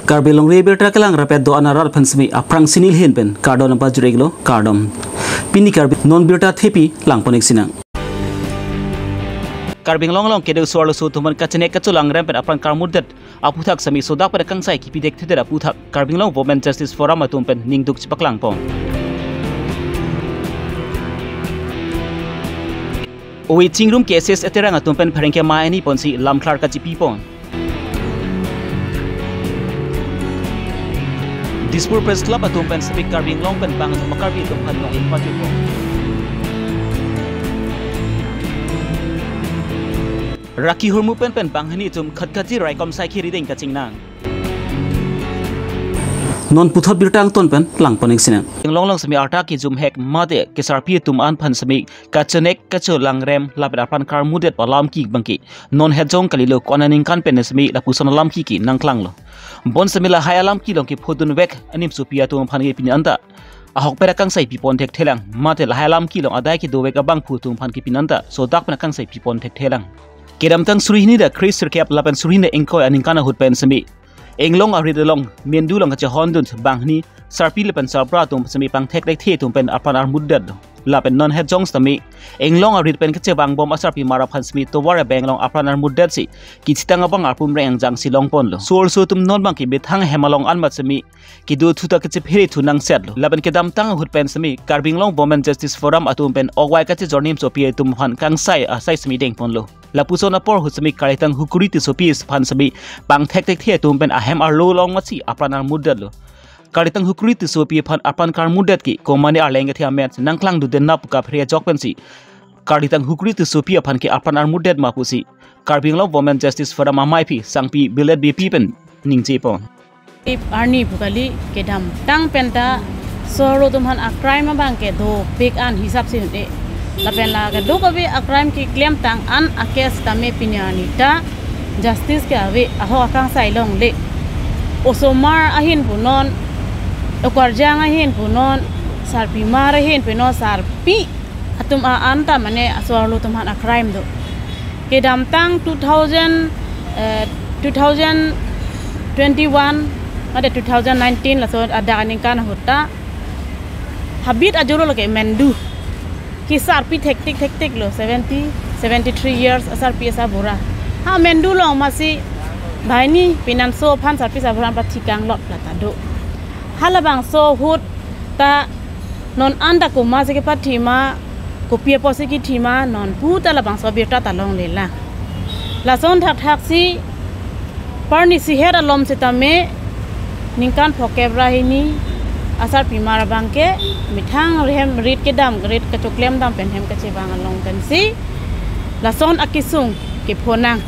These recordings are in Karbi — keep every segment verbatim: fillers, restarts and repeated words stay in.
Karbi Longri Abirta kelang rapet do-an arat aphan semi aphrangsi neli ahin pen kardom nangpajir-iklo, kardom. Pini Karbi non birta thepi langpon-ik sinang. Karbi Anglong along kedo so-arloso atum aphan kachenek kacholangrem pen apran karmutdet aputhak semi sodak pen kangsai kipi thekthedet aputhak Karbi Anglong Women Justice Forum atum pen ningduk chepaklangpon. Ove chingrum K S S Eterang atum pen pherangke ma eni ponsi lamklar kachipipon. Dispur Press Club atum pen semi Karbi Anglong pen bang Karbi atum aphan nong pajirpon. Rakhi hurmu pen pen banghini atum khatkhati raikom saikhi rideng kachingnang. Non puthot birta angton pen langpon-ik sinang. Anglong along semi arta kejumhek mate kesarpi atum an aphan semi kachenek kacholangrem lapen apran karmutdet alamki abangke non hetjong kalilo, ko-an aningkan pen semi lapuson alamki ke nangklanglo. Bon semi lahai alamki along kephodunvek animsopi atum aphan ke pini anta ahokpet akangsai pipon thekthelang, mate lahai alamki along adai kedovek abangphu atum aphan ke pini anta sodak pen akangsai pipon thekthelang. Kedamtang suri hini ra kre sirkep lapen suri hini ingkoi aningkan ahut pen semi Anglong arit along mendu along kachehondun banghini sarpi lapen sarpra atum semi pangthek thekthe atum pen apran armutdetlo. Lapen non hetjong semi Anglong arit pen kachevangbom asarpimar aphan semi tovar abeng along apran armutdetsi kithitang abang arpum reng angjangsi longponlo. So-arloso atum non abangke methang hem along anmat semi kedo thuta kachephere thu nangsetlo. Lapen kedamtang ahut pen semi Karbi Anglong Women Justice Forum atum pen okwai kachejor nimsopi atum aphan kangsai asai semi dengponlo. Lapuson apor ahut semi Karlitang Hukuri Tissopi aphan semi pangthek thekthe atum pen ahem arlo along matsi apran armutdetlo. Karlitang Hukuri Tissopi aphan apran karmutdet ke komane arleng kethe amen nangklangdunde nap kaphere ajok pensi Karlitang Hukuri Tissopi aphan ke apran armutdet ma pusi Karbi Anglong Women Justice Forum amaiphi Sangpi Bilet Beypi pen ningjepon. Ip arni pu kali, kedamtang penta so-arlo atum aphan a-crime abangke dopik an hisap si un-e. Lapen la kedokave a-crime keklemtang an a-case tame pini arni ta justice ke ave, ahok akangsai longle. Osomar ahin punon, okarjang ahin punon, sarpimar ahin punon, sarpi atum a-an ta mane so-arlo atum aphan a-crime do. Kedamtang two thousand, eh, two thousand twenty-one mate two thousand nineteen laso adak aningkan ahut ta habit ajolo lake mendu. Kesarpi thektik thektiklo, seventy, seventy-three years asarpi asarbura. Ha mendu along matsi banghini pinanso aphan sarpi sarbura aphan pathi kanglot lata do. Halabangso ahut ta non anta komatsi kepathi ma, kopi apotsi kithi ma, non puta labangso abirta ta longlelang. Lason thakthaksi parni sihet alom sitame ningkan phokep ra hini asarpimar abangke methang rehem rit kedam rit kachoklem dam pen hem kachevang along pensi lason akesung kephonang.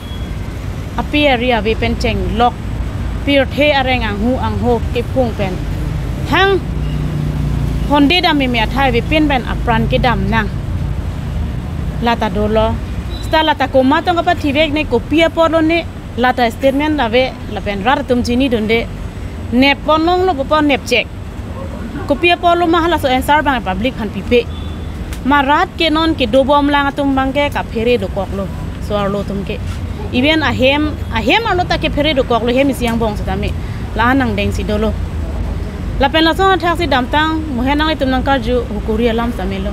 Api ari ave pen chenglok, pirthe areng anghu angho kephung pen thang honde dam meme athai avepin pen apran kedamnang. Lata dolo. Seta lata komat tong kapathivek ne, kopi apotlo ne, lata statement ave lapen rat atum chinidunde. Nep ponlonglo pupo, nepchek. Kopi apotlo ma halaso answer abang public aphan pipe. Ma rat ke non kedobomlang atum abangke kaphere dokoklo. So-arlo atum ke. Even ahem, ahem arlo ta kephere dokoklo, hem isi angbong sitame. La nangdengsi dolo. Lapen lason athaksi damtang mohen nanglitum nangkarju Hukuri alam tame lo.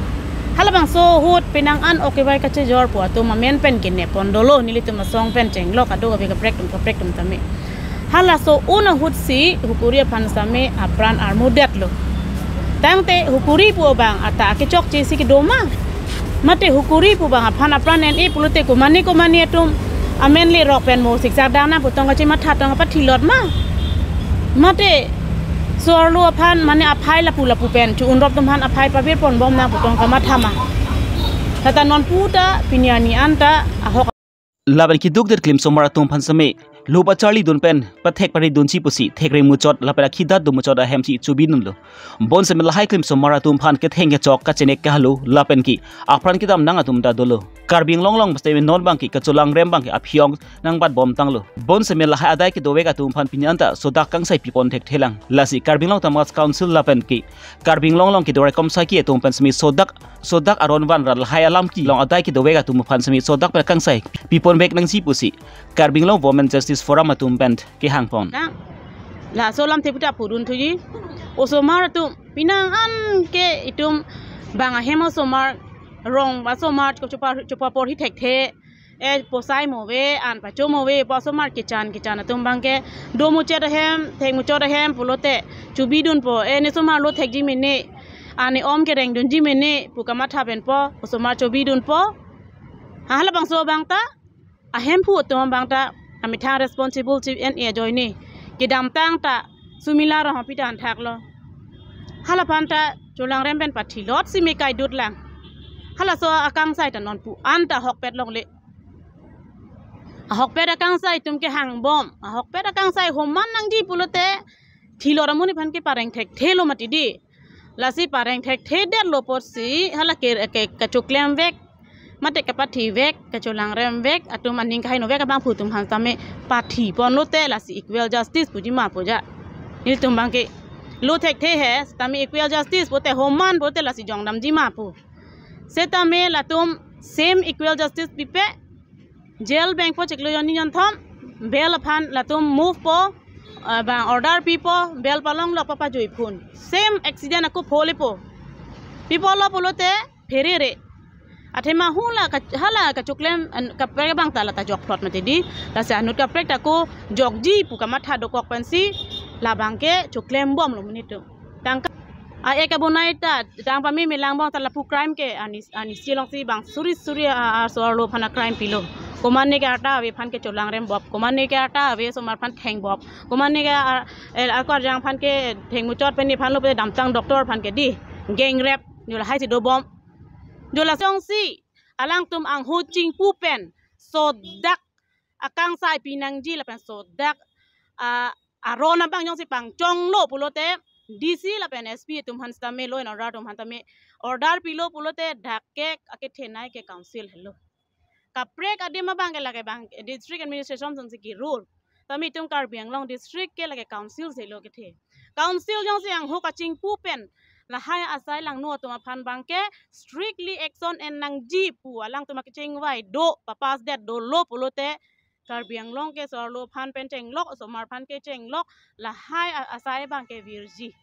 Halabangso ahut penang an okwai kachejor pu atum amen pen kenep pon dolo, nelitum asong pen chenglok ado kabe kaprek atum kaprek atum tame. Halaso un ahutsi Hukuri aphan sitame apran armudetlo. Tangte Hukuri pu abang ata akechokche si kedo ma? Mate Hukuri pu abang aphan apran en-e pulote komane komane atum amen lerok pen mo siksak dana pu tong kachematha tong kapathilot ma? Mate so-arlo aphan mane aphai lapu lapu pen chu-unrop atum aphan aphai pabir ponbom nang pu tong kamatha ma? Tata non puta pini arni anta ahok. Lapen kedukdet klimsomar atum aphan sitame lup acharlidun pen pathek paridunsi pusi thekre muchot lapen akhidat do muchot ahemsi chubidunlo. Bonsitame lahai klimsomar atum aphan ketheng kechok kachenek kahalo lapen ke apran kedamnang atum ta dolo. Karbi Anglong along sitame non abangke kacholangrem abangke aphiong nangbatbomtanglo. Bonsitame lahai adai kedovek atum aphan pini anta sodak kangsai pipon thekthelang. Lasi Karbi Anglong Autonomous Council lapen ke Karbi Anglong along kedo raikom saikhi atum pen sitame sodak sodak aron van ra lahai alamki along adai kedovek atum aphan sitame sodak pen kangsai piponvek nangji pusi Karbi Anglong Women Justice Forum atum pen kehangpon. Tang, Laso alamthe puta pudun thuji. Osomar atum pinang an ke itum bang ahem osomar, rong asomar chopa chopa porhi thekthe. E posai mo ave, an pacho mo ave pu osomar kechan kechan atum abang ke, do muchot ahem, thek muchot ahem pulote chobidunpo. E ne osomar lo thekji mene, ane om kerengdunji mene pu kamatha penpo, osomar chobidunpo. Ha, halabangso abang ta ahemphu atum abang ta amethang responsible chief en ajoine kedamtang ta Sumila Ronghang pi ta an thaklo. Halaphan ta cholangrem pen pathilot si me kaidut lang. Halaso akangsai ta nonpu an ta ahokpet longle. Ahokpet akangsai atum ke hangbom. Ahokpet akangsai homan nangji pulote thilot amonit aphan ke pareng thekthelo mati di. Lasi pareng thekthedetlo apotsi hala ke, ke, kachoklem vek, mate kapathi vek, kacholangrem vek, atum aning kaheno vek abangphu atum aphan tame pathi ponlote lasi equal justice puji ma pu ja. Nelitum abang ke lo thekthe he, tame equal justice pute homan pute lasi jongdamji ma pu. Setame latum same equal justice pipe, jail bengpo chiklo jonni jonthom, bail aphan latum move po, ah, bang order pipo, bail palong lok papa jui phun. Same accident ako phole po. Pipo lo pulote pherere. Athema hula ka, hala kachoklem an, kaprek abang ta lata jokphlot mati di. Lasi anut kaprek ta ko jokji pu kamatha dokok pensi labang ke choklem bomlo monit atum. Tangka a-ek abonai ta tang pame melang bom ta lapu crime ke ani, ani si alongsi bang suri suri a, a, so arlo aphan a-crime pilo. Komatne ke arta ave aphan ke cholangrem bop, komatne ke arta ave osomar aphan theng bop, komatne ke ar, el, ako arjang aphan ke theng muchot pen nephan lo pe damtang doctor aphan ke di, gang rape, jo lahai si dobom. Jo lasongsi alangtum anghu chingpu pen sodak akangsai pinangji lapen sodak, ah, aron abang jongsi pangchonglo pulote D C lapen S P atum aphan sitame, law and order atum aphan tame order pilo pulote dak ke akethenei ke council helo. Kaprek adim abang ke lake bang district administration asonsi ke-rule. Tame itum Karbi Anglong district ke lake council silo kethe. Council jongsi anghu kachingpu pen lahai asai langno atum aphan abang ke strictly action en nangji pu alangtum akechengvai do, papassdet dolo pulote Karbi Anglong ke so arlo aphan pen chenglok, osomar aphan ke chenglok, lahai a, asai abang ke virji.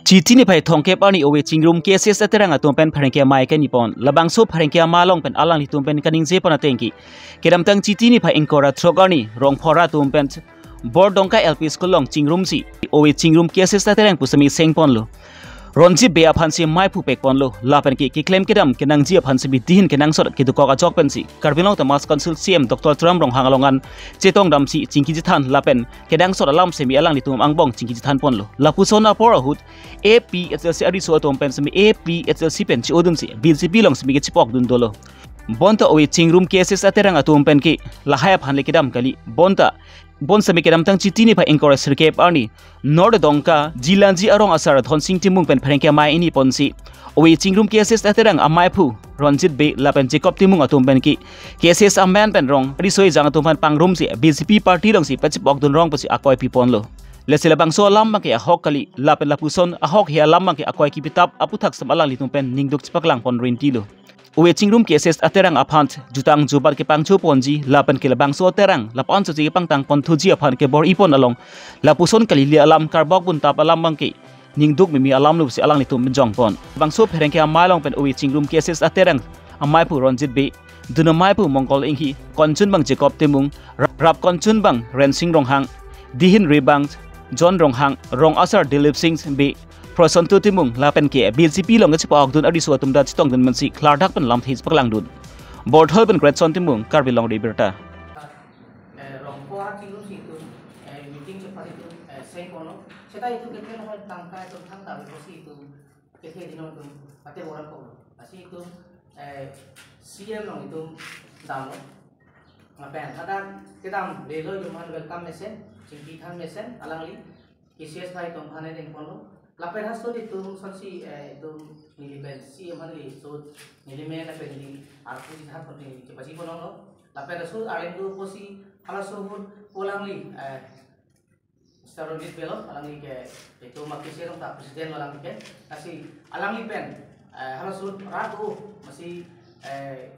Chiti niphai thomkep arni ove Chingrum K S S Aterang atum pen pherangke amei keni pon. Labangso pherangke amei along pen alanglitum pen kaningje pon ateng ke, kedamtang Chiti niphai ingkoi ra throk arni Rongphora atum pen Bordongka L P School along chingrumsi ove Chingrum K S S Aterang pu semi seng ponlo. Ronjit Bey aphansi mei phu pek ponlo. Lapen ke keklem kedam kenangji aphan semi dihin kenangsot kedokok ajok pensi Karbi Anglong Autonomous Council C E M Doctor Tuliram Ronghang along an chetong damsi chingki chethan lapen kenangsot alam semi alanglitum angbong chingki chethan ponlo. Lapuson apor ahut A P H L C ariso atum pen semi A P H L C pen chi-odunsi B J P along semi kechipokdun dolo. Bonta ove Chingrum K S S Aterang atum pen ke lahai aphan le kedam kali. Bonta bon semi kedamtang Chiti niphai ingkoi ra sirkep arni North Dongka Jilanji arong asar Dhonsing Timung pen pherangke amei ini ponsi ove Chingrum K S S Aterang ameiphu Ronjit Bey lapen Jacob Timung atum pen ke K S S amen pen rong riso ejang atum aphan pangrumsi B J P party alongsi pachipokdun rong pusi akoi pi ponlo. Lasi labangso alam abang ke ahok kali, lapen lapuson ahok he alam abang ke akoi kipitap aputhaksam alanglitum pen ningduk chepaklang pon rintilo. Ove Chingrum K S S Aterang aphan jutang jubat kepangcho ponji lapen ke labangso Aterang lapu-an soche kepangtang ponthuji aphan kebor-i pon along lapuson kali le alam karbok buntap alam abang ke ningduk mimi alamlo pusi alanglitum pen jong pon. Labangso pherangke amei along pen ove Chingrum K S S Aterang ameiphu Ronjit Bey, dun ameiphu Mongkol Inghi, konchun abang Jacob Timung, rap, rap konchun abang Rensing Ronghang, dihin ri abang John Ronghang, rong asar Dilip Singh Bey, Prosanto Timung lapen ke B J P along kechipokdun ariso atum ta chetongdun mansi klardak pen lamthe chepaklangdun. Borthol pen Gretson Timung, Karbi Longri Abirta. Eh, Rongphora Chingrum si itum, eh, meeting chephan itum, eh, seng ponlo. Seta itum keklem hoi tangka itum thangta pusi itum kethe dinong itum pate boran ponlo. Lasi itum, eh, C E M along itum damlo. Lapen hadak kedam lelo itum aphan welcome mesen, chingki than mesen, alangli K S S atum aphan neng ponlo. Lapen halaso itum sonsi, eh, itum neli pen C E M aphan neli so neli men lapen neli arpu chethan pon neli chepaji ponlo. Lapen halaso arleng do pusi halaso ahut alangli, eh, Mister Ronjit Bey lo, alangli ke itum K S S along ta president lo alangli ke. Lasi alangli pen, eh, halaso rat do masi, eh,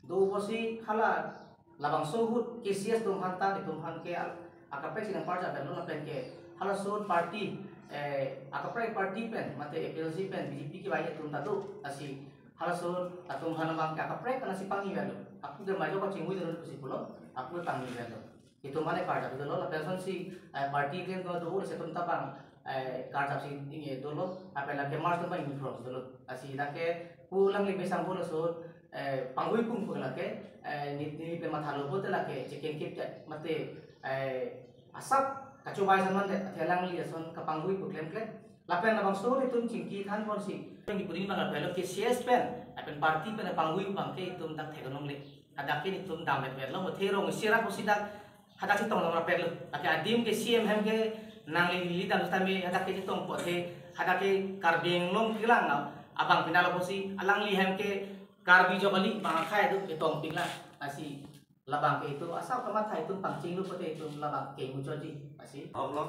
do pusi hala Labangso ahut K C S atum aphan ta, itum aphan ke a-, akaprek si nangparjap avelo lapen ke halaso ahut party, eh, akaprek party pen, mate A P H L C pen, B J P kevang atum ta do, lasi halaso ahut atum aphan abang ke akaprek pen si pangni avelo. Ako ke majok kachingui dolo pusi pulo, ako pangni avelo. Itum aphan ke karjap dolo, lapen lasonsi, eh, party klem do do, lasi itum ta abang, eh, karjap si ingdeng dolo, lapen lake march atum abang ingdeng dolo. Lasi lake pu alangli besang pulo laso, eh, pangui pum pu lake, eh, neli, neli pen mathalo pulote lake chekengkip te, mate, eh, asap kachobei ason mate, athe alangli ason kapangui pu klemkle. Lapen labangso itum chingki than ponsi. Yang dipuri abang avelo K C S pen, lapen party pen pangui abang ke itum dak theklongle. Hadak ke itum dam avelo, mate rong isi ra pusi dak hadak chetong longrap avelo. Lake adim ke C M hem ke nangli neli dam tame hadak ke chetong po the, hadak ke Karbi Anglong kelang abang pinal pusi alangli hem ke Karbi jok kali abang akhai do ketong pinglang. Lasi labang ke itum asap kamatha itum pangchenglo pulote itum labang ke muchotji. Lasi. Ahok lo,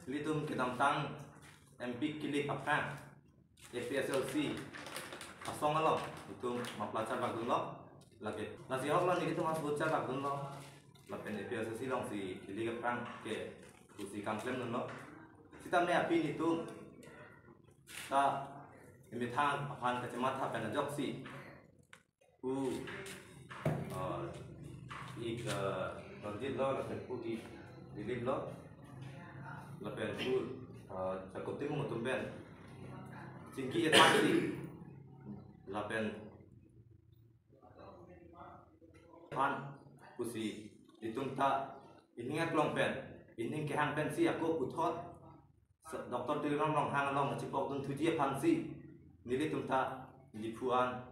ilitum kedamtang M P kilik aphrang A P H L C asong along itum mapla charbak dunlo, lake. Lasi ahok lo nelitum asbu charbak dunlo, lapen A P H L C alongsi kilik aphrang ke pusi kam klem dunlo. Sitame aphi nelitum ta emethang aphan kachematha pen ajoksi pu, eh, ik, eh, Ranjit lo, lapen pu ik Dilip lo, lapen pu, eh, Jacob Timung atum pen chingki ethan si, lapen aphan pusi itum ta ining aklong pen, ining kehang pensi ako puthot Doctor Tuliram Ronghang along chipok dun thuji aphansi nelitum ta Diphu an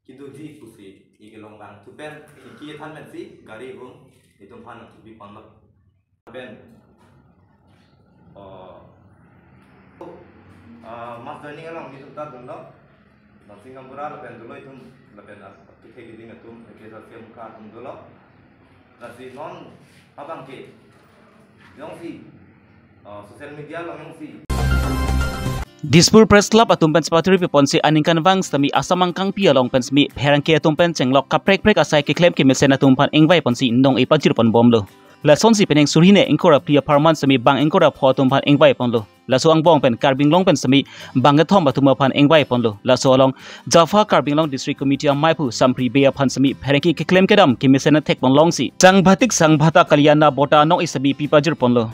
kedoji pusi ik along bang thu pen chingki ethan pensi gari hum itum aphan thupi ponlo. Lapen, oh, ah, mass joining along itum ta dunlo. Dancing Gaonbura lapen dolo itum lapen, ah, kethe keding atum, A P H L C amukha atum dolo. Lasi non abang ke jongsi, ah, social media along jongsi. Dispur Press Club atum pen chepaturi piponsi aningkanvang sitame asamang kangpi along pen sitame pherangke atum pen chenglok kaprek prek asai keklem kemesen atum aphan ingvai ponsi nong-e pajir ponbomlo. Lasonsi penang suri hini ingkoi ra phli apharman sitame bang ingkoi ra pho atum aphan ingvai ponlo. Laso angbong pen Karbi Anglong pen sitame bang kethom atum aphan ingvai ponlo. Laso along Jafa Karbi Anglong District Committee amaiphu Sampri Bey aphan sitame pherangke keklem kedam kemesen athek ponlongsi Sangbatik Sangbhata Kalyana Bota nong-e sitame pi pajir ponlo.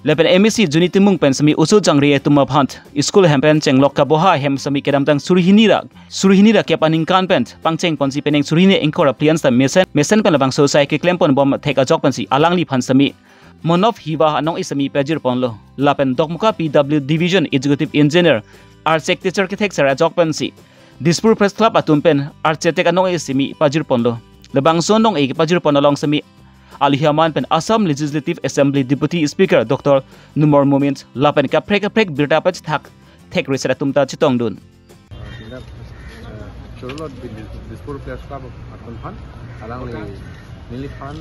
Lapen M A C Juni Timung pen sitame oso jangre atum aphan school hem pen chenglok kaboha hem sitame kedamtang suri hini ra, suri hini ra kep aningkan pen pangcheng ponsi penang suri hini ingkoi ra phli an sitame mesen, mesen pen labangso asai keklem ponbom thek ajok pensi alangliphan sitame Monov Hiva anong-e sitame pajir ponlo. Lapen Dokmoka P W Division Executive Engineer architecture kethek sar ajok pensi Dispur Press Club atum pen architect anong-e sitame pajir ponlo. Labangso nong-e kepajir pon along sitame alihaman pen Assam Legislative Assembly Deputy Speaker Doctor Numal Momin lapen kaprek kaprek birta pachethak thek riset atum ta chetongdun. Tindak, eh, chorolo Dis-, Dispur Press Club atum aphan, alangli neliphan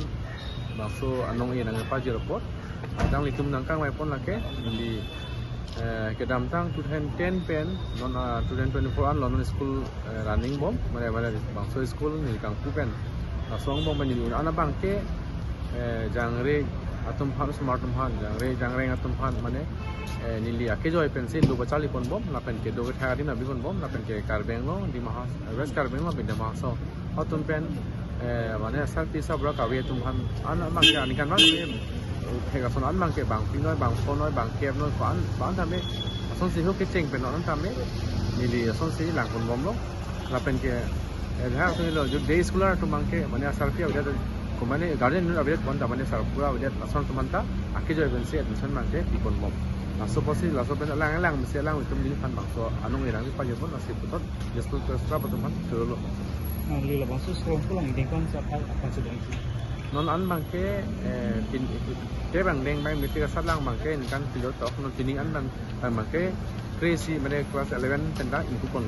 bangso anong-e nangpajir apot, alanglitum nangkangvai pon lake, neli, eh, kedamtang two thousand ten pen, non, ah, two thousand twenty-four an lo non school, eh, running bom, mane, mane bangso school neli kangpu pen. Laso angbong pen neli un-an abang ke, eh, jangre atum aphan, osomar atum aphan, jangre jangreng atum aphan, mane, eh, neli akejoi pensi do pacharli ponbom, lapen kedo kethak adin abi ponbom, lapen ke Karbi Anglong, Dima Has-, West Karbi Anglong, lapen Dima Hasao atum pen, eh, mane asarpi asarbura kave atum aphan, an abang ke aningkanvang, eh, thek ason an abang ke bang phli noi, bang pho noi, bang kep noi, ko-an, ko-an tame, asonsi ho kecheng pen non tame, neli asonsi lang ponbomlo. Lapen ke, eh, ha, so lo, jo day scholar atum abang ke, mane asarpi avedet, ko mane guardian atum avedet, bonta mane asarbura avedet, lason atum aphan ta akejoi pensi admission abang ke pi ponbom. Laso apotsi, laso pen alang alang mesi alanglitum neliphan bangso anong-e nangpajir pon, lasi puthot Dispur Press Club atum aphan chorolo. Nangli labangso asrong pulang ingdeng kang sa phal aphan sedang isi. Non an abang ke, eh, tin, te bang deng bang metik asatlang abang ke ingkang pilo tok, non pining an abang, abang ke kre-isi mane class eleven pen ta ingkupon.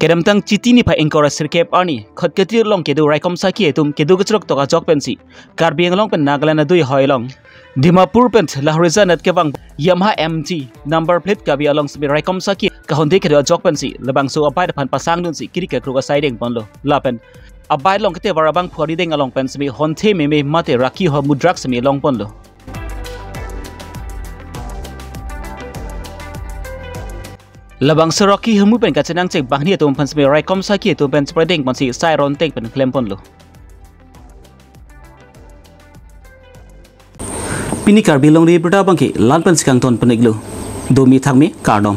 Kedamtang Chiti niphai ingkoi ra sirkep arni, Khatkhati along kedo raikom sakhi atum kedo kachrok tok ajok pensi Karbi Anglong pen Nagaland adui hoi along Dimapur pen Lahorijan at kevang Yamaha M G number plate kabi along semi raikom saki kahonde kedo ajok pensi labangso abike aphan pasang dunsi kiri kekruk asai dengponlo. Lapen abike along kete varabang phuari deng along pen semi honte meme mate raki ho mudrak semi longponlo. Labangso raki hemu pen kachenang chek banghini atum aphan semi raikom saki atum pen cheprai dengponsi sai ronteng pen klemponlo. Pini Karbi Longri Abirta abangke la-an pensi kangton pen-iklo. Domi thakmi kardom.